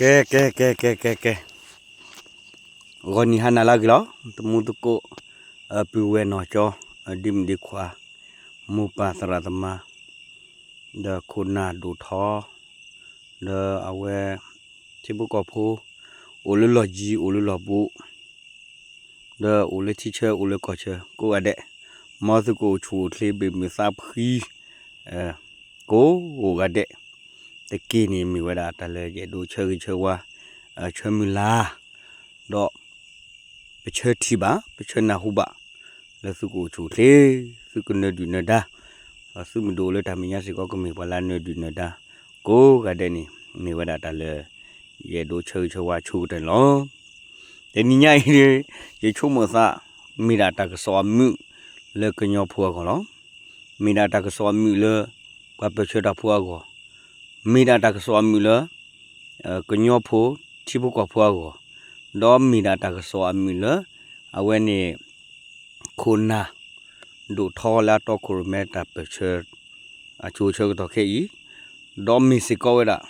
ကဲ ကဲ ကဲ ကဲ ကဲ ကဲ, ဂီၤနံၤဟါနၤလၢအဂ့ၤလီၤ. တံၤသကိး ပုၢ်ဝဲၢ်နီၢ်ကၠီ, ဒ့မုၣ်ဒ့ခွါ, မိၢ်ပၢ်သရၣ်သမါ, ဒီးခိၣ်နၢ်ဒိၣ်ထီ, ဒီးအဝဲ ထံဖိကီၢ်ဖိ, အိၣ်လၢလီၢ်ယံၤ အိၣ်လၢလီၢ်ဘူး ဒီးအိၣ်လၢထံဆၢ အိၣ်လၢကီၢ်ဆၢ ကိးဂၤဒဲး, မ်သုကအိၣ်ဆူၣ်အိၣ်ချ့ ဘၣ်မုာ်သးဖှံ ကိးဂၤဒဲး, တက့ၢ်န့ၣ် မ့ၢ်ဝဲဒၣ်တၢ်လၢယအဲၣ်ဒိးဆၢဂ့ၤဆၢဝါ, ဆၢမုၢ်လၢ်, ဒီး ပဆၢထံၣ်ဘၣ် ပဆၢနၢ်ဟူဘၣ် လၢသုကအိၣ်ဆူၣ်အိၣ်ချ့, သုကနၢၤဒုၣ်နၢၤဒါ, သုမ့ၢ်ဒိၣ်လၢတၢ်မဲာ်ညါစ့ၢ်ကီး ကမ့ၢ်ပှၤလၢအနၢၤဒုၣ်နၢၤဒါ ကိးဂၤဒဲးန့ၣ် မ့ၢ်ဝဲဒၣ်တၢ်လၢ ယအဲၣ်ဒိးဆၢဂ့ၤဆၢဝါဆိကတၢၢ်န့ၣ်လီၤ. တနံၤညါအံၤ ယဆိကမိၣ်သး မ့ၢ်ဒၣ်တၢ်ကစီၣ်အမုာ် လၢကညီဖိအဂီၢ်လီၤ. မ့ၢ်ဒၣ်တၢ်ကစီၣ်အမုာ်လၢ ပှၤပၢၢ်ဆၢတၢ်ဖိအဂီၢ်, မ့ၢ်ဒၣ်တၢ်ကစီၣ်အမုာ်လၢ ကညီဖိ ထံဖိကီၢ်ဖိအဂီၢ်, ဒီးမ့ၢ်ဒၣ်တၢ်ကစီၣ်အမုာ်လၢ အဝဲန့ၣ် ခိၣ်နၢ် ဒိၣ်ထီလၢအတီခိၣ်ရိၣ်မဲတၢ်ပၢၢ်ဆၢ အဆိဆၢကတီၢ်ခဲအံၤ, ဒီးမ့ၢ်စ့ၢ်ကီးဝဲဒၣ်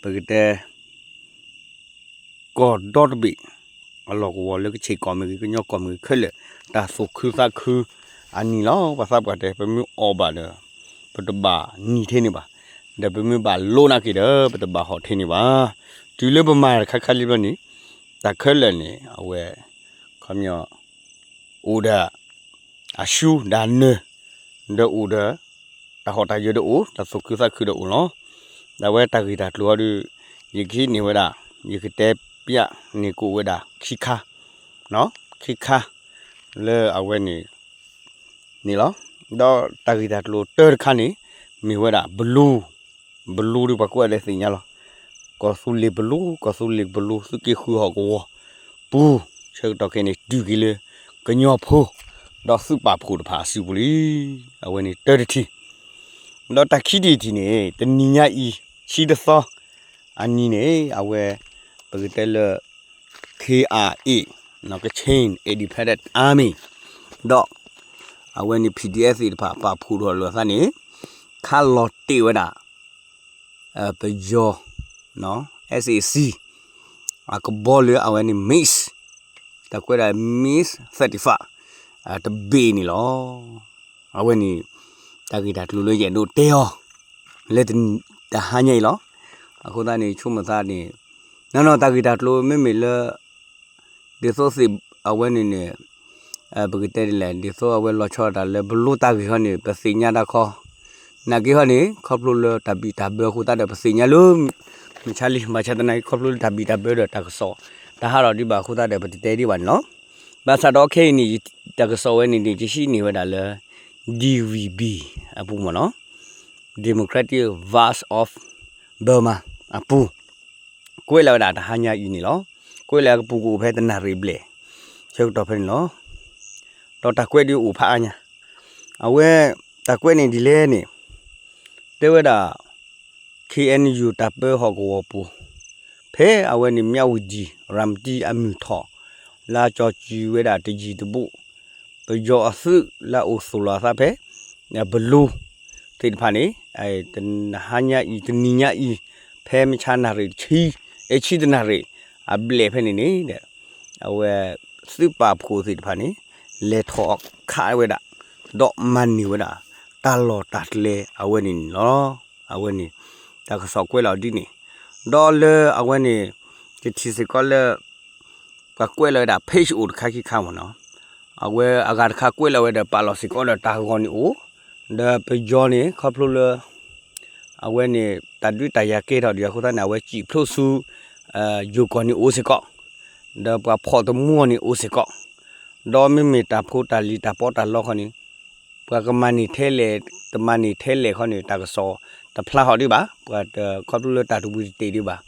ပကတဲ ကီၢ်ဒီတဘ့ၣ် အလီၢ်ကဝီၤလၢကဆ့ၣ်ကီၢ်မ့ၢ်ဂ့ၤ ကညီကီၢ်မ့ၢ်ဂ့ၤခဲလၢာ် တၢ်သူၣ်ခုသးခုအနံၤလီၤ. ပှၤသးပှၢ်တဲ ပမ့ၢ်အီၣ်ဘၣ်ဒီး ပတဘၣ်နံၤထဲန့ၣ်ဘၣ်, ဒီးပမ့ၢ်ဘၣ်လိနာ်က့ၤဒီး ပတဘၣ်ဟီၣ်ထဲန့ၣ်ဘၣ်. တုၤလၢပမၤတခါခါလံဘျီန့ၣ် တၢ်ခဲလၢာ်န့ၣ် အဝဲ ခီပညီ အိၣ်ဒီး အဆူဒီးနၢၤ, ဒီးအိၣ်ဒီး တၢ်ဟီၣ်တၢ်ယၢၤဒီးအိၣ်, တၢ်သူၣ်ခုသးခုဒီးအိၣ်လီၤ. ဒီးအဝဲတၢ်ဂ့ၢ်တၢ်ကျိၤအံၤဒီး ယကဟံးန့ၢ်ဝဲဒၣ် ယကတဲပျးန့ၢ်ကိးဝဲဒၣ်ခံခါ, ခံခါ လၢအဝဲန့ၣ် န့ၣ်လီၤ. ဒီးတၢ်ဂ့ၢ်တၢ်ကျိၤတၢတခါန့ၣ် မ့ၢ်ဝဲဒၣ်ဘလူ, ဘလူဒီးပှၤကိးဂၤဒဲးသ့ၣ်ညါလီၤ. ကီၢ်သူလ့ၤဘလူ, ကီၢ်သူလ့ၤဘလူ သုးက့ဃုဟီၣ်ကဝီၤပူၤ ဆၢကတီၢ်ခဲအံၤန့ၣ် တုၤက့ၤလၢ ကညီဖိ ဒီးသုးပာ်ဖှိၣ်တဖၣ်အစုပူၤလံ. အဝဲန့ၣ်တၢတထံၣ်, ဒီးတၢ်ခံထံၣ်တထံၣ်န့ၣ် တနံၤညါအံၤ ဆံတသီ အနံၤန့ၣ် အဝဲ ပကတဲလၢ KIA, Kachin Independent Army, ဒီး အဝဲန့ၣ် PDF သ့ၣ်တဖၣ် ပာ်ဖှိၣ်ထီၣ်လိာ်အသးန့ၣ် ခးလီၤတ့ၢ်ဝဲဒၣ် ပယီၤ SAC အကဘီလၢအဝဲန့ၣ် MiG, တၢ်ကွဲးဒၣ် MiG thirty-five တဘ့ၣ်န့ၣ်လီၤ. အဝဲန့ၣ် တၢ်ဂ့ၢ်တၢ်ကျိၤလၢယအဲၣ်ဒိးတဲအီၤ လၢတဟါညါအံၤလီၤ. အဃိသတးန့ၣ် ဆိကမိၣ်သးန့ၣ် နီၢ်နီၢ်တၢ်ဂ့ၢ်တၢ်ကျိၤမ့မ့ၢ်လၢ ဒ်သိးသ့ၣ် အဝဲန့ၣ်န့ၣ် ပကတဲဒ်လဲၣ် ဒ်သိးအဝဲလီၤဆီဒၣ်တၢ်လၢဘလိတၢ်ဂ့ၢ်ခီန့ၣ် ပသ့ၣ်ညါတၢ်ခီ, နာ်က့ဟီန့ၣ် ခီဖျိလၢတၢ်ဘံၣ်တၢ်ဘၢအဃိသတးဒီး ပသ့ၣ်ညါလၢ မုၢ်ဆါလံ ဘၣ်ဆၣ်သနာ်က့ ခီဖျိလၢတၢ်ဘံၣ်တၢ်ဘၢဒီးတၢ်ကစီၣ် တဟးထီၣ်ဒံးဘၣ်အဃိသတးဒီး ပတတဲဒံးဘၣ်န့ၣ်လီၤ. ဘၣ်ဆၣ်ဒီးခဲအံၤန့ၣ် တၢ်ကစီၣ်ဝဲန့ၣ်န့ၣ် ယဟံးန့ၢ်ဝဲဒၣ်လၢ DVB အပူၤမ့ၢ်နီၤ, Democratic Voice of Burma အပူၤ ကွဲးလီၤဝဲဒၣ်တဟါညါအံၤန့ၣ်လီၤ. ကွဲးလီၤကပူၤကအိၣ်ဖဲတနၣ်ရံၣ်ဘျဲၣ် ဆၢကတီၢ်ဖဲန့ၣ်လီၤ. ဒီးတၢ်ကွဲးဒုးအိၣ်ဖးအါညါ, အဝဲ တၢ်ကွဲးန့ၣ်ဒ်လဲၣ်န့ၣ် တဲဝဲဒၣ် KNU တၢ်ပၢဟီၣ်ကဝီၤပူၤ ဖဲအဝဲန့ၣ် မြဝတီ ရၤမတံအမုၢ်ထီၣ် လၢကၠီၤစုၤဝဲဒၣ်တယံာ်တဘူး ပယီၤအသုးလၢအအိၣ်သူၣ်လီၤအသးဖဲ ဘလူသ့ၣ်တဖၣ်န့ၣ် တဟါညါအံၤ တနံၤညါအံၤ ဖဲမုၢ်ဆါနၣ်ရံၣ်တဆံ အဲ ဆံတနၣ်ရံၣ် အဘျဲၣ်ဖဲန့ၣ်န့ၣ် အဝဲ သုးပာ်ဖှိၣ်သ့ၣ်တဖၣ်န့ၣ် လဲၤထီၣ်ခးဝဲဒၣ် ဒီးမၤန့ၢ်ဝဲဒၣ် တၢ်လီၢ်တၢ်ကျဲအဝဲန့ၣ်န့ၣ်လီၤ. အဝဲန့ၣ် တၢ်ကစီၣ်ကွဲးလီၤဒ်န့ၣ် ဒီးလၢအဝဲန့ၣ် ယထံၣ်စ့ၢ်ကီးလၢ ပှၤကွဲးလီၤဝဲဒၣ် page အိၣ်တခါခံခါမ့ၢ်နီၤ, အဝဲအဂၤတခါကွဲးလီၤဝဲဒီး ပာ်လီၤစ့ၢ်ကီးဒီးတၢ်ဂီၤန့ၣ်အိၣ်, ဒီးပယီၤန့ၣ် ခီဖျိလၢ အဝဲန့ၣ် တၢ်ဒုးတၢ်ယၤကဲထီၣ်ဒံးအဃိသတးန့ၣ် အဝဲစံၣ်ဖျိးဆူ ယိၤကီၢ်န့ၣ်အိၣ်စ့ၢ်ကီး, ဒီးပှၤဖီၣ်တမူအီၤန့ၣ်အိၣ်စ့ၢ်ကီး, ဒီးမ့မ့ၢ်တၢ်ဖိတၢ်လံၤတၢ်ပီးတၢ်လီခီန့ၣ် ပှၤကမၤန့ၢ်ထဲလဲၣ် တမၤန့ၢ်ထဲလဲၣ်ခီန့ၣ် တၢ်ကစီၣ်တဖျါထီၣ်ဒံးဘၣ်, ပှၤခီဖျိလၢတၢ်တဝံၤတတ့ၢ်ဒံးဘၣ်,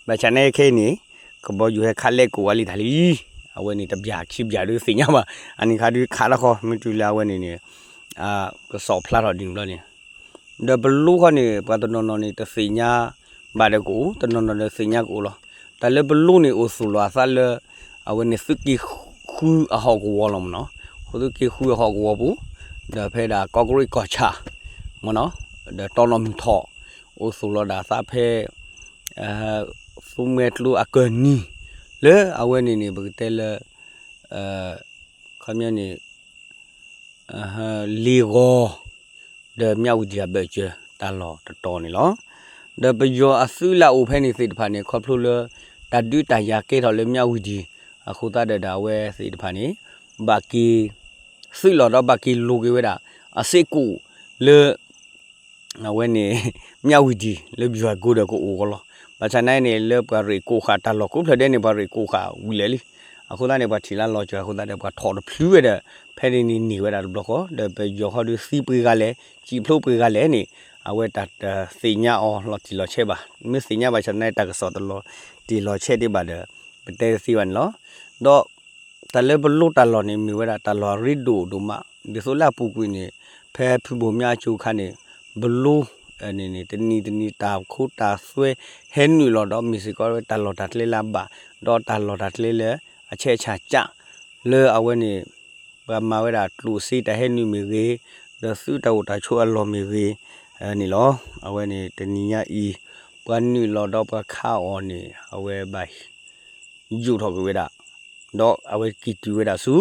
ဘၣ်ဆၣ်န့ၣ်ခဲအံၤန့ၣ် ကဘီယူၤဟဲခးလဲကိးဝဲလံတၢ်လံ, အဝဲန့ၣ်တဘျီခံဘျီဒုးသ့ၣ်ညါဘၣ်, အန့ၣ်ခါဒုးခးလီၤဃီ မ့ၢ်တုၤလၢအဝဲန့ၣ်န့ၣ် ကစီၣ်ဖျါထီၣ်ဒ်န့ၣ်ဘျီန့ၣ် ဒီးပလူခီန့ၣ် ပှၤတနီၤနီၤန့ၣ် တသ့ၣ်ညါဘၣ်ဒီးကအိၣ်, တနီၤနီၤဒီးသ့ၣ်ညါကအိၣ်လီၤ. တၢ်လၢပလူန့ၣ်အိၣ်သူၣ်လီၤအသးလၢ အဝဲန့ၣ်သုးက့ဃုအဟီၣ်ကဝီၤလီၤမ့ၢ်နီၤ, ဃိသုးက့ဃုအဟီၣ်ကဝီၤပူၤ, ဒီးဖဲဒၣ်ကီးကရံးကီၢ်ဆၣ် မ့ၢ်နီၤ, ဒီးတီနီၢ်မုၢ်ထီၣ် အိၣ်သူၣ်လီၤဒၣ်အသးဖဲ သူမှဲကျိအကၢၢ်နံၤ လၢအဝဲန့ၣ်န့ၣ် ပကတဲလၢ ခီပညီန့ၣ် လ့ဂီၤ ဒီးမၠၣ်ဝံၤဒံးအဘၢၣ်စၢၤတၢ်လီၢ်တတီၤန့ၣ်လီၤ. ဒီးပယီၤအသုးလၢအအိၣ်ဖဲန့ၣ်သ့ၣ်တဖၣ်န့ၣ် ခီဖျိလၢ တၢ်ဒုးတၢ်ယၤကဲထီၣ်လၢမၠၣ်ဝံၤဒံး အဃိသတးဒီးဒီးအဝဲသ့ၣ်တဖၣ်န့ၣ် ဘၣ်က့ၤ သုးလီၤဒီးဘၣ်က့ၤလိၤက့ၤဝဲဒၣ် အစ့ၢ်ကီးလၢ အဝဲန့ၣ် မၠၣ်ဝံၤဒံး လၢပယီၤကိးဒီးကအိၣ်ကလီၤ. ဘၣ်ဆၣ်နာ်န့ၣ် လၢပှၤရ့ၣ်ကိးဃာ်တၢ်လီၢ်ကိးဖျၢၣ်ဒဲးန့ၣ် ပှၤရ့ၣ်ကိးဃာ်ဝံၤလဲၣ်လံ. အဃိသတးန့ၣ် ပှၤထံၣ်လၢလီၤစၢၤအဃိသတးဒီး ပှၤထီၣ်တဖျုးဝဲဒီး ဖဲန့ၣ်န့ၣ်န့ၢ်ဝဲဒၣ်တဘျီဃီ ဒီးပယီၤခီဒုးသံပှ့ၤဂၤလဲၣ် စံၣ်ဖျိပှ့ၤဂၤလဲၣ်န့ၣ် အဝဲတၢ်တသ့ၣ်ညါအီၤလီၤတံၢ်လီၤဆဲးဘၣ်. မ့ၢ်သ့ၣ်ညါဘၣ်ဆၣ်နာ် တၢ်ကစီၣ်တလီၤတံၢ်လီၤဆဲးဒံးဘၣ်ဒီး ပတဲတသ့ဘၣ်န့ၣ်လီၤ. ဒီး တၢ်လၢပလိတၢ်လီၢ်န့ၣ် မ့ၢ်ဝဲဒၣ်တၢ်လီၢ်အရ့ဒိၣ်ဒိၣ်မး ဒ်သိးလၢအပူၤကွံာ်န့ၣ် ဖဲဖုဘိၣ်မၠါအကၠိခါန့ၣ် ပလိ န့ၣ်န့ၣ် တနံၤတနံၤတၢ်ခိတၢ်သွဲ ဟဲနုာ်လီၤဒီးမ့ၢ်စ့ၢ်ကီးဝဲတၢ်လီၢ်တၢ်ကျဲလၢအဘၣ် ဒီးတၢ်လီၢ်တၢ်ကျဲလၢအဆဲးဆၣ်ကၢ် လၢအဝဲန့ၣ် ပှၤမၤဝဲဒၣ်ကျိၣ်စ့တၢ်ဟဲနုာ်မ့ၢ်ဂ့ၤ ဒီးသုးတၢ်အိၣ်တၢ်ဆိးအလီၢ်မ့ၢ်ဂ့ၤ န့ၣ်လီၤ. အဝဲန့ၣ်တနံၤညါအံၤ ပှၤနုာ်လီၤဒီးပှၤခးအီၤန့ၣ် အဝဲဘၣ် ယူာ်ထီၣ်က့ၤဝဲဒၣ် ဒီးအဝဲက့ၤတုၤဝဲဒၣ်ဆူ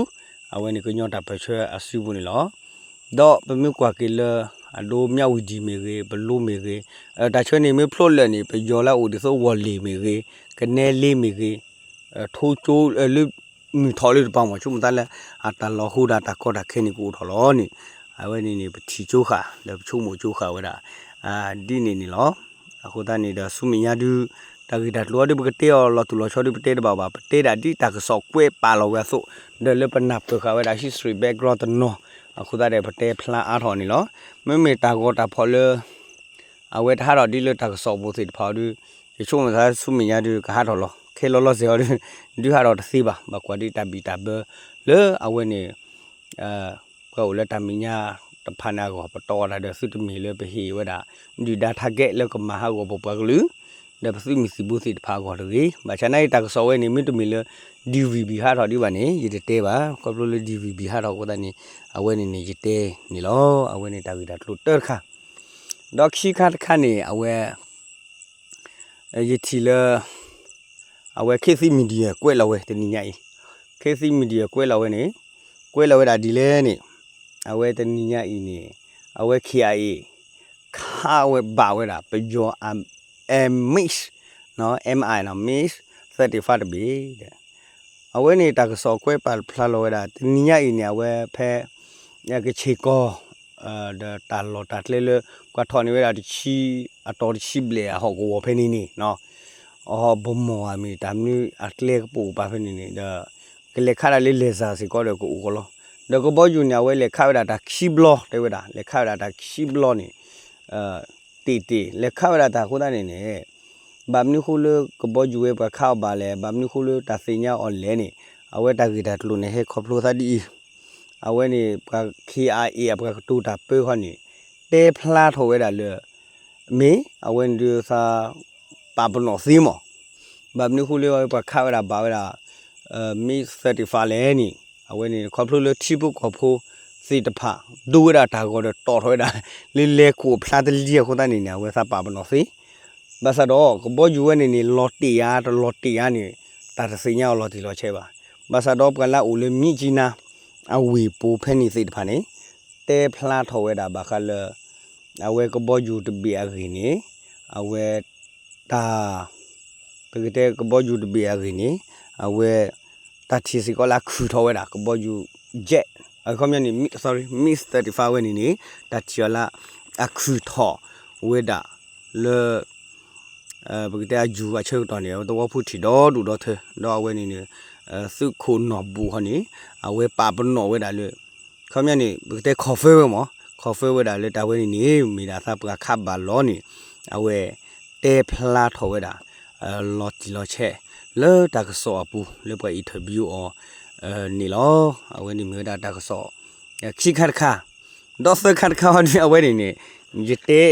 အဝဲန့ၣ်ကညီတၢ်ပၢၢ်ဆၢအစုပူၤန့ၣ်လီၤ. ဒီးပမ့ၢ်ကွၢ်က့ၤလၢ အဒိမၠၣ်ဝံၤဒံးမ့ၢ်ဂ့ၤ ပလိမ့ၢ်ဂ့ၤ တၢ်ဆၢန့ၣ်မ့ၢ်ဖျိလၢာ်န့ၣ် ပယီၤလၢအအိၣ်ဒ်သိးဝီၤလ့ၢ်မ့ၢ်ဂ့ၤ ကနဲလ့မ့ၢ်ဂ့ၤ ထိကၠိလၢ မုၢ်ထီၣ်လၢတပၤမ့ၢ်ဆိကမိၣ်သးလၢ အတၢ်လီၢ်ဟူဒီးတၢ်ကီတၢ်ခဲန့ၣ်ကအိၣ်ထီၣ်လီၤန့ၣ် အဝဲန့ၣ်န့ၣ် ပထံၣ်ကၠိဃာ် ဒီးပဆိကမိၣ်ကၠိဃာ်ဝဲဒၣ် ဒ်န့ၣ်န့ၣ်လီၤ. အဃိသတးန့ၣ်ဒီးဆူမဲာ်ညါဒု တၢ်ဂ့ၢ်တၢ်ကျိၤအံၤဒု ပကတဲအီၤလီၤတူာ်လီၤဆီဒု ပတဲတဘၣ်ဘၣ် ပတဲဒၣ်ဒ်တၢ်ကစီၣ်ကွဲးပာ်လီၤဝဲအသိး ဒီးလၢပနၢ်ပၢၢ်ဃာ်ဝဲဒၣ် history background တနီၤ အဃိသတးဒီးပတဲဖျါအါထီၣ်န့ၣ်လီၤ. မ့မ့ၢ်တၢ်ဂီၤတၢ်ဖီၣ်လၢ အဝဲတဟးထီၣ်ဒ်လၢတၢ်ကစီၣ်ပူၤသ့ၣ်တဖၣ်အံၤဒု ယဆိကမိၣ်သးဆူမဲာ်ညါဒု ကဟးထီၣ်လီၤ ခဲလီၤလီၤစဲၤအီၤဒု ဒုးဟးထီၣ်တသ့ဘၣ် ဘၣ်ကွၢ်ဒ်တၢ်ဘံၣ်တၢ်ဘၢ လၢအဝဲန့ၣ် ပှၤအိၣ်လၢတၢ်မဲာ်ညါတဖၣ်န့ၣ်အဂီၢ် ပတီၢ်ဝဲဒၣ်ဒီးသုတမ့ၢ်လၢပဟ့ၣ်ဝဲဒၣ် ဒုၣ်ဒါ target လၢကမၤဟးဂီၤပပှၤကလုာ် ဒီးပသုးမုၢ်သံၣ်ဘိသ့ၣ်တဖၣ်အဂီၢ်တဂ့ၤ. ဘၣ်ဆၣ်နာ်အံၤတၢ်ကစီၣ်ဝဲန့ၣ် မ့တမ့ၢ်လၢ DVB ဟးထီၣ်ဒံးဘၣ်န့ၣ် ယတတဲဘၣ် ခီဖျိလၢ DVB ဟးထီၣ်အဃိသတးန့ၣ် အဝဲန့ၣ်န့ၣ် ယတဲန့ၣ်လီၤ. အဝဲန့ၣ်တၢ်ဂ့ၢ်တၢ်ကျိၤတၢတခါ ဒီးခံခါတခါန့ၣ် အဝဲ ယထံၣ်လၢ အဝဲ ခေတ်သစ် Media ကွဲးလီၤဝဲတနံၤညါအံၤ ခေတ်သစ် Media ကွဲးလီၤဝဲန့ၣ် ကွဲးလီၤဝဲဒၣ်ဒ်လဲၣ်န့ၣ် အဝဲတနံၤညါအံၤန့ၣ် အဝဲ KIA ခးဝဲဘၣ်ဝဲဒၣ် ပယီၤ MiG နီၤ MI နီၤ MiG thirty-five တဘ့ၣ် အဝဲန့ၣ်တၢ်ကစီၣ်ကွဲးပာ်ဖျါလီၤဝဲဒၣ် တနံၤညါအံၤန့ၣ် အဝဲဖဲ ကဆ့ၣ်ကီၢ် ဒီးတၢ်လီၢ်တၢ်ကျဲလၢ ပှၤထီၣ်န့ၢ်ဝဲဒၣ်တဆံ အတီၤတဆံဘျဲၣ်အဟီၣ်ကဝီၤဖဲန့ၣ်န့ၣ် အီၤဘမီၢ်ဧါမ့ၢ်တၢ်မနုၤအကျဲကပိာ်ကပၤဖဲန့ၣ်န့ၣ်ဒီး ကလဲၤခးဒၣ်လၢ laser စ့ၢ်ကီးဒီးကအိၣ်ကလီၤ. ဒီးကဘီယူၤန့ၣ် အဝဲလဲၤခးဝဲဒၣ်တၢ်ခံဘျီတဲဝဲဒၣ် လဲၤခးဝဲဒၣ်တၢ်ခံဘျီန့ၣ် တ့ၢ်တ့ၢ် လဲၤခးဝဲဒၣ်တၢ်အဃိသတးန့ၣ်န့ၣ် ဘၣ်မနုၤဃိလၢကဘီယူၤဝဲပှၤခးအီၤဘၣ်လဲၣ် ဘၣ်မနုၤဃိလၢတၢ်သ့ၣ်ညါအီၤလဲၣ်န့ၣ် အဝဲတၢ်ဂ့ၢ်တၢ်ကျိၤန့ၣ် ဟဲခီဖျိသးဒ်အံၤ အဝဲန့ၣ် ပှၤ KIA အပှၤကတိၤတၢ်ပၢဃီန့ၣ် တဲဖျါထီၣ်ဝဲဒၣ်လၢ မ့ၢ်အဝဲန့ၣ်ဒုးသး ပာ်ပနီၣ်သ့မး ဘၣ်မနုၤဃိလၢပှၤခးဝဲဒၣ်ဘၣ်ဝဲဒၣ် MiG thirty-five လဲၣ်န့ၣ် အဝဲန့ၣ် ခီဖျိလၢထံဖိကီၢ်ဖိသ့ၣ်တဖၣ် ဒိဝဲဒၣ်တၢ်ဂီၤဒီးတီၣ်ထီၣ်ဝဲဒၣ် လၢလဲၤခိၣ်ဖျါတလံၤအဃိသတးန့ၣ်န့ၣ် အဝဲသးပာ်ပနီၣ်သ့ ဘၣ်ဆၣ်ဒီး ကဘီယူၤဝဲန့ၣ်န့ၣ် လီၤတ့ၢ်ဧါ တလီၤတ့ၢ်ဧါန့ၣ် တၢ်တသ့ၣ်ညါအီၤလီၤတံၢ်လီၤဆဲးဘၣ်. ဘၣ်ဆၣ်ဒီးပှၤလၢအအိၣ်လၢမြစ်ကြီးနား အဝ့ၢ်ပူၤဖဲန့ၣ်သ့ၣ်တဖၣ်န့ၣ် တဲဖျါထီၣ်ဝဲဒၣ်ဘၣ်ဃးလၢ အဝဲကဘီယူၤတဘ့ၣ်အဂ့ၢ်န့ၣ် အဝဲ တၢ် ပကတဲကဘီယူၤတဘ့ၣ်အဂ့ၢ်န့ၣ် အဝဲ တၢ်ထံၣ်စ့ၢ်ကီးလၢအခုၣ်ထီၣ်ဝဲဒၣ် ကဘီယူၤ jet အခီပညီန့ၣ် sorry MiG thirty-five ဝဲန့ၣ်န့ၣ် တၢ်ထံၣ်အီၤလၢ အခုၣ်ထီၣ်ဝဲဒၣ်လၢ ပကတဲအယူၤအဆၢကတီၢ်န့ၣ် အဝဲသဝီဖိထံၣ်ဒီဒူၣ်ဒီထၢ ဒီးအဝဲန့ၣ်န့ၣ် သုးခိၣ်နီၢ်ဘူၣ်ဟီန့ၣ် အဝဲပာ်ပနီၣ်ဝဲဒၣ်လၢ ခီပညီန့ၣ် ပကတဲ confirm ဝဲမး confirm ဝဲဒၣ်လၢတၢ်ဝဲန့ၣ်န့ၣ် မ့ၢ်ဒၣ်သးပှၤခးဘၣ်လီၤန့ၣ် အဝဲ တဲဖျါထီၣ်ဝဲဒၣ် လီၤတံၢ်လီၤဆဲး လၢတၢ်ကစီၣ်အပူၤ လၢပှၤ interview အီၤ န့ၣ်လီၤ. အဝဲန့ၣ်မ့ၢ်ဝဲဒၣ်တၢ်ကစီၣ် ခံခါတခါ ဒီးသၢခါတခါဟီဒု အဝဲန့ၣ်န့ၣ် ယတဲ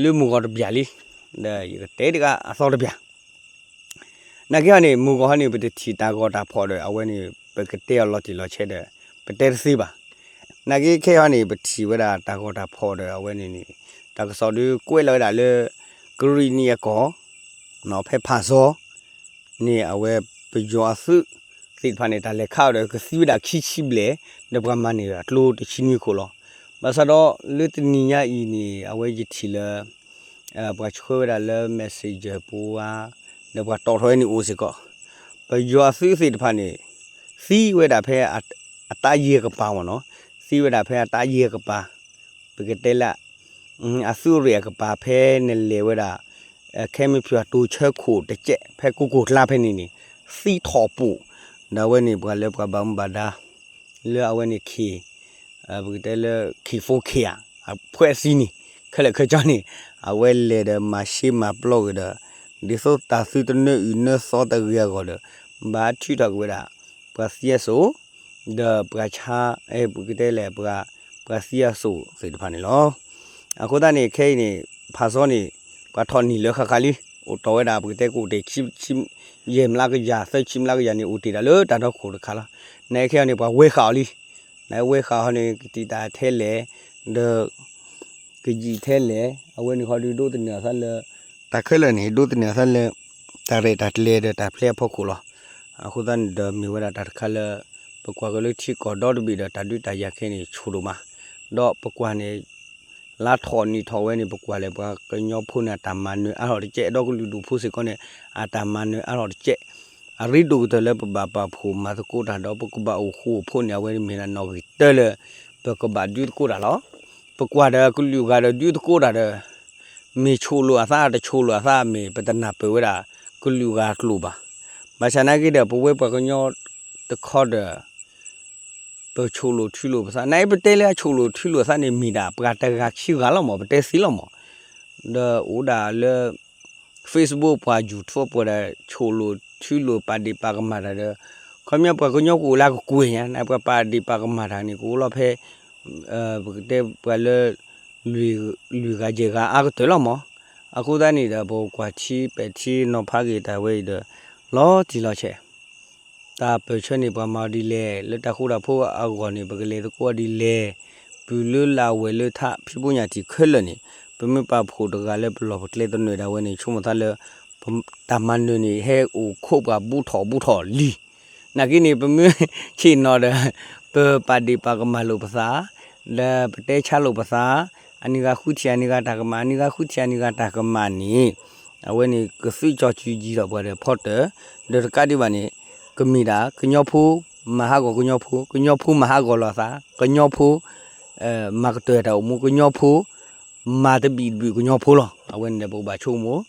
လၢမုၢ်ဂီၤတဘျီလံ ဒီးယကတဲတဂၤအသီတဘျီ နာ်က့ဟီန့ၣ် မုၢ်ဂီၤဟီန့ၣ် ပတထံၣ်တၢ်ဂီၤတၢ်ဖီၣ်ဒီး အဝဲန့ၣ် ပကတဲအီၤလီၤတံၢ်လီၤဆဲးဒီး ပတဲတသ့ဘၣ်. နာ်က့ခဲအံၤဟီန့ၣ် ပထံၣ်ဝဲဒၣ်တၢ်ဂီၤတၢ်ဖီၣ်ဒီး အဝဲန့ၣ်န့ၣ် တၢ်ကစီၣ်ဒုးကွဲးလီၤဝဲဒၣ်လၢ ကရံၣ်နံၣ်အကီၢ် ဖဲဖးစီ န့ၣ် အဝဲပယီၤအသုးသ့ၣ်တဖၣ်န့ၣ် တၢ်လဲၤခးအီၤဒီးကသံဝဲဒၣ်ခံဆံဘျဲၣ်, ဒီးပှၤမၤန့ၢ်အကျိတဆံနွံခိၣ်လီၤ. ဘၣ်ဆၣ်ဒီးလၢတနံၤညါအံၤန့ၣ် အဝဲယထံၣ်လၢ ပှၤဆှၢဝဲဒၣ်လၢ messenger ပူၤဧါ, ဒီးပှၤတီၣ်ထီၣ်ဝဲန့ၣ်အိၣ်စ့ၢ်ကီး, ပယီၤအသုးသ့ၣ်တဖၣ်န့ၣ် သံဝဲဒၣ်ဖဲအတၢ်ယဲၢ်ကပၤမ့ၢ်နီၤ, သံဝဲဒၣ်ဖဲအတၢ်ယဲၢ်ကပၤ, ပကတဲလၢ အသုးရ့ၣ်အကပၤဖဲနလဲၤဝဲဒၣ် ခဲမုၢ်ဖၠၣ်တိၤဆၢခိၣ်တကဲး ဖဲကိကိၢ်ကျါဖဲန့ၣ်န့ၣ် သံထီၣ်ပူၤ, ဒီးအဝဲန့ၣ်ပှၤလၢပှၤဘၣ်မူဘၣ်ဒါ လၢအဝဲန့ၣ် K ပကတဲလၢ K four K ဧါ, အဖှဲးသံန့ၣ် ခဲလၢာ်ခဲဆ့န့ၣ် အဝဲလဲၤဒီးမၤရှဲမၤပျီက့ၤဒီး ဒ်သိးတၢ်သုတနၢအုၣ်နၢသီတဂ့ၤအဂီၢ်ဒီး ဘၣ်ထုးထီၣ်က့ၤဝဲဒၣ် ပှၤသံအစိၣ် ဒီးပှၤဆါ ပကတဲလဲၣ် ပှၤသံအစိၣ်သ့ၣ်တဖၣ်န့ၣ်လီၤ. အဃိသတးန့ၣ် ခဲအံၤန့ၣ် ဖးစီန့ၣ် ပှၤထီၣ်နံၣ်လၢဃၣ်ဃၣ်လံ, အိၣ်တီၢ်ဝဲဒၣ် ပကတဲကအိၣ်တ့ၢ် ယဲၢ်မျးကယၤ သၢဆံမျးကယၤန့ၣ် အိၣ်တ့ၢ်ဒၣ်လၢတၢ်ဒီခိၣ်တခါလီၤ. နခဲအံၤန့ၣ် ပှၤဝဲဃာ်အီၤလံ, နဝဲဃာ်အီၤန့ၣ် ကတံာ်တာ်ထဲလဲၣ် ဒီး ကယံာ်ထဲလဲၣ် အဝဲန့ၣ်ဃီဒုးဒိးသန့ၤအသးလၢ တၢ်ခဲလၢာ်န့ၣ် ဒိးသန့ၤအသးလၢ တၢ်ရဲၣ်တၢ်ကျဲၤဒီးတၢ်ဖျဲးအဖီခိၣ်လီၤ. အဃိသတးန့ၣ်ဒီးမ့ၢ်ဝဲဒၣ်တၢ်တခါလၢ ပကွၢ်က့ၤလၢထံကီၢ်ဒီတဘ့ၣ်ဒီးတၢ်ဒုးတၢ်ယၤခဲအံၤန့ၣ် ဆူၣ်ဒိၣ်မး, ဒီးပကွၢ်န့ၣ် လါထီၣ်နံၣ်ထီၣ်ဝဲန့ၣ် ပကွၢ်လဲၣ် ပှၤကညီဖိန့ၣ် အတၢ်မၤနၢၤအါထီၣ်တကဲး ဒီးကလုာ်ဒူၣ်ဖိစ့ၢ်ကီးန့ၣ် အတၢ်မၤနၢၤအါထီၣ်တကဲး, အရ့ဒိၣ်ကတၢၢ်လၢပဘၣ်ပာ်ဖှိၣ်မၤသကိးတၢ်ဒီး ပကဘၣ်အိၣ်ဃူအိၣ်ဖိးန့ၣ် အဝဲမ့ၢ်ဒၣ်နီၣ်ဂံၢ်တၢလၢ ပကဘၣ်ဒုးသကိးတၢ်လီၤ. ပကွၢ်ဒီးကလုာ်ဂၤဒီးဒုးသကိးတၢ်ဒီး မ့ၢ်ဆိၣ်လိာ်အသးတဆိၣ်လိာ်အသးမ့ၢ် ပတနၢ်ပၢၢ်ဝဲဒၣ် ကလုာ်ဂၤအကျိာ်ဘၣ်. ဘၣ်ဆၣ်နာ်က့ဒီး ပဝဲပှၤကညီတခီဒီး ပဆိၣ်လိာ်ထူလိာ်ပသး နအံၤပတဲလၢအဆိၣ်လိာ်ထူလိာ်အသးန့ၣ် မ့ၢ်ဒၣ်ပှၤတဂၤခံဂၤလီၤမး ပတဲသ့လီၤမး, ဒီးအိၣ်ဒၣ်လၢ Facebook ပှၤ YouTube ပှၤဒီး ဆိၣ်လိာ်ထူလိာ်ပာ်ဒ့ၣ်ပာ်ကမၣ်တၢ်ဒီး ခီပညီပှၤကညီကအိၣ်လၢကကွဲၢ်ညါ နပှၤပာ်ဒ့ၣ်ပာ်ကမၣ်တၢ်န့ၣ် ကအိၣ်လီၤဖဲ ပကတဲပှၤလၢ လွံၢ်ဂၤယဲၢ်ဂၤအါကတၢၢ်လီၤမး. အဃိသတးန့ၣ်ဒီး ပကွၢ်ထံပဲာ်ထံနီၤဖးက့ၤတၢ်ဝဲအံၤဒီး လီၤတံၢ်လီၤဆဲး တၢ်ပၢၢ်ဆၢန့ၣ် ပှၤမၤအီၤဒ်လဲၣ်, လၢတၢ်ဃူတၢ်ဖိးအဂီၢ်န့ၣ် ပကလဲၤသကိးအီၤဒ်လဲၣ်, ပုၢ်လၢလၢ်ဝဲၢ်လၢထး ဖံးဖိညၣ်ထံးခဲလၢာ်န့ၣ် ပမ့ၢ်ပာ်ဖှိၣ်တဂၤလၢပလီၢ်ပကျဲသနၢၣ်ဒၣ်ဝဲန့ၣ် ဆိကမိၣ်သးလၢ တၢ်မၤနၢၤန့ၣ် ဟဲအိၣ်ခိးပှၤဘူးထီၣ်ဘူးထီၣ်လံ. နာ်က့န့ၣ် ပမ့ၢ်ဆ့ၣ်နီၤဒီး ပပာ်ဒ့ၣ်ပာ်ကမၣ်လိာ်ပသး ဒီးပတဲဆါလိာ်ပသး အန့ၣ်ဂၤဃုထံၣ်အန့ၣ်ဂၤတၢ်ကမၣ် အန့ၣ်ဂၤဃုထံၣ်အန့ၣ်ဂၤတၢ်ကမၣ်န့ၣ် အဝဲန့ၣ်ကသုးကၠီၤစုၤယံၤထီၣ်ပှၤဒီးဖီတၢၢ် ဒီးတကးဒံးဘၣ်န့ၣ် ကမ့ၢ်ဒၣ်ကညီဖိ မၤဟးဂီၤကညီဖိ ကညီဖိမၤဟးဂီၤလိာ်အသး ကညီဖိ မၤကတၢၢ်တၢ်အိၣ်မူ ကညီဖိ မၤတဘံၣ်တဘုၣ်ကညီဖိလီၤ. အဝဲန့ၣ်ဒီးပကဘၣ်ဆိကမိၣ်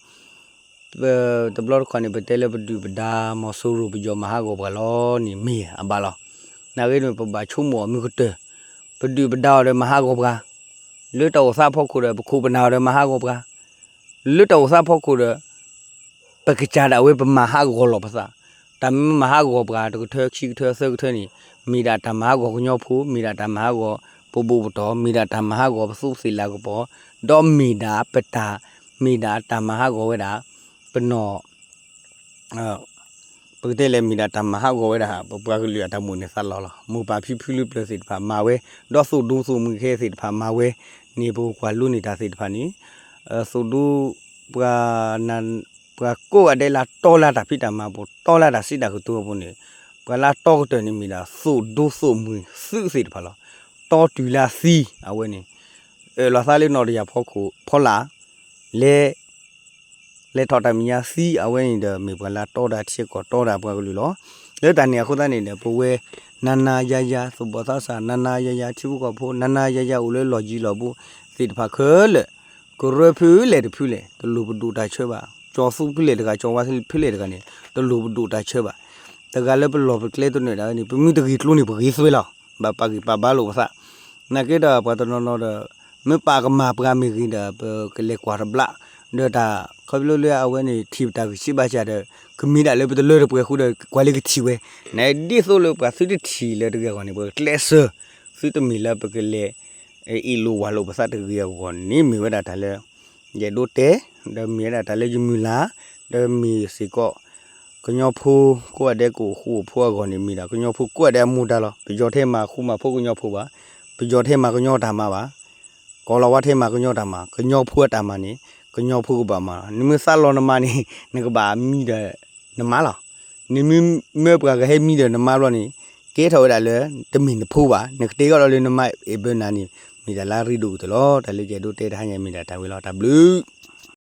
တဘျီတခီၣ်န့ၣ် ပတဲလၢပဒုၣ်ပဒါမီၤစိရိၤပယီၤမၤဟးဂီၤပှၤလီၤန့ၣ်မ့ၢ်အဘၣ်လီၤ. နာ်ဂ့ၤန့ၣ် ပဘၣ်ဆိကမိၣ်အီၤမုၢ်ကတၢၢ် ပဒုၣ်ပဒါအီၤဒီးမၤဟးဂီၤပှၤ လၢတၢ်အိၣ်သးဖီခိၣ်ဒီး ပခိၣ်ပနၢ်အီၤဒီးမၤဟးဂီၤပှၤ လၢတၢ်အိၣ်သးဖီခိၣ်ဒီး ပကစၢ်ဒၣ်ဝဲပမၤဟးဂီၤလီၤပသး တၢ်မ့ၢ်မၤဟးဂီၤပှၤတကထၢ ခံကထၢ သၢကထၢန့ၣ် မ့ၢ်ဒၣ်တၢ်မၤဟးဂီၤကညီဖိ မ့ၢ်ဒၣ်တၢ်မၤဟးဂီၤပဘူၣ်ပတီၢ် မ့ၢ်ဒၣ်တၢ်မၤဟးဂီၤပသူးသ့ၣ်လၤကပီၤ ဒီးမ့ၢ်ဒၣ်ပတၢ် မ့ၢ်ဒၣ်တၢ်မၤဟးဂီၤဝဲဒၣ် ပနီၢ် ပကတဲလဲၣ်မ့ၢ်ဒၣ်တၢ်မၤဟးဂီၤဝဲဒၣ် ပပှၤကလုာ်အတၢ်မိၣ်န့ၢ်သးလီၤလီၤ. မိၢ်ပၢ်ဖံဖုလၢပျၢၤသ့ၣ်တဖၣ်မၤဝဲ ဒီးသုးဒူသုးမုၢ်ခဲသ့ၣ်တဖၣ်မၤဝဲန့ၣ် ပကွၢ်လိန့ၢ်တၢ်သ့ၣ်တဖၣ်န့ၣ် သုးဒူ ပှၤ ပှၤကိးဂၤဒဲးလၢတီလၢတၢ်ဖံးတၢ်မၤပူၤ တီလၢတၢ်စံးတၢ်ကတိၤအပူၤန့ၣ် ပှၤလၢတီကတၢၢ်န့ၣ်မ့ၢ်ဒၣ်သုးဒူသုးမုၢ်သုးသ့ၣ်တဖၣ်လီၤ. တီတုၤလၢသံ အဝဲန့ၣ် အၢၣ်လီၤသးလၢနီၣ်တယၢ်ဖီခိၣ်ဖီလာ် လဲၤ လဲၤထီၣ်တၢ်မဲာ်ညါသံ အဝဲန့ၣ်ဒီး မ့ၢ်ပှၤလၢတီတၢ်ထံကီၢ်တီတၢ်ပှၤကလုာ်လီၤ. လၢတၢ်န့ၣ်အဃိသတးန့ၣ်ဒီး ပဝဲ နၤနၤယၤယၤ သူၣ်ဘီၣ်သးစၢ် နၤနၤယၤယၤ ထံဖိကီၢ်ဖိ နၤနၤယၤယၤအိၣ်လၢလီၢ်ယံၤလီၢ်ဘူးသ့ၣ်တဖၣ်ခဲလၢာ် ကရၢဖုလဲၣ်တဖုလဲၣ် တလိၣ်ပဒိၣ်တၢ်ဆၢဘၣ်. ကၠီၤသူဖုလဲၣ်တဂၤ ကၠီၤဝါဖုလဲၣ်တဂၤန့ၣ် တလိၣ်ပဒိၣ်တၢ်ဆၢဘၣ်. တဂၤလၢပလီၢ်ပကျဲသနၢၣ်ဒၣ်ဝဲန့ၣ် ပမ့ၢ်တဂ့ၤကျိန့ၣ် ပဂ့ၤသွဲလီၤ. ဘၣ်ပာ်ဂံၢ်ပာ်ဘါလိာ်ပသး နာ်က့ဒီးပှၤတနီၤနီၤဒီး မ့ၢ်ပာ်ကမၣ်ပှၤမ့ၢ်ဂ့ၤဒီး ပကလဲၤကွၢ်တဘျီ ဒီးတၢ် ခီဖျိလၢအဝဲန့ၣ် ထံၣ်ပတၢ်ဂံၢ်ဆံးဘါစၢ်ဒီး ကမ့ၢ်ဒၣ်လၢပတလၢတပှဲၤဃုာ်ဒီး ကွၢ်လၢကထံၣ်ဝဲ နဒ်သိးလၢပှၤသုတထံၣ်လၢတဂ့ၤအဂီၢ်န့ၣ် ပကကျဲးစၢး သုတမ့ၢ်လၢပကလဲၤ အ့ၣ်လိာ်ဝၤလိာ်ပသးတဂ့ၤအဂီၢ်န့ၣ် မ့ၢ်ဝဲဒၣ်တၢ်လၢ ယအဲၣ်ဒိးတဲ ဒီးမ့ၢ်ဝဲဒၣ်တၢ်လၢယမုၢ်လၢ် ဒီးမ့ၢ်စ့ၢ်ကီး ကညီဖိ ကိးဂၤဒဲးကအိၣ်ဃူအိၣ်ဖိးအဂီၢ်န့ၣ် မ့ၢ်ဒၣ်ကညီဖိကိးဂၤဒဲးအမူဒါလီၤ. ပယီၤထဲမၤဃူမၤဖိးကညီဖိဘၣ်, ပယီၤထဲမၤကညီတၢ်မၤဘၣ်, ကီၢ်လီၤဝါထဲမၤကညီတၢ်မၤ, ကညီဖိအတၢ်မၤန့ၣ် ကညီဖိကဘၣ်မၤလီၤ. နမ့ၢ်သးလီနမါန့ၣ် နကဘၣ်မံဒီးနမါလီၤ. နမ့ၢ်မၢပှၤကဟဲမံဒီးနမါဘျီန့ၣ် ကဲထီၣ်ဝဲဒၣ်လၢ တမ့ၢ်နဖိဘၣ်, နကတဲကီးလီၤလၢနမါအဲၣ်ဘၢနၤန့ၣ် မ့ၢ်တၢ်လၢအရ့ဒိၣ်ကတၢၢ်လီၤ. တၢ်လၢယအဲၣ်ဒိးတဲတဟါညါမ့ၢ်ဒၣ်တၢ်ဝဲလီၤ. တၢ်ဘျုး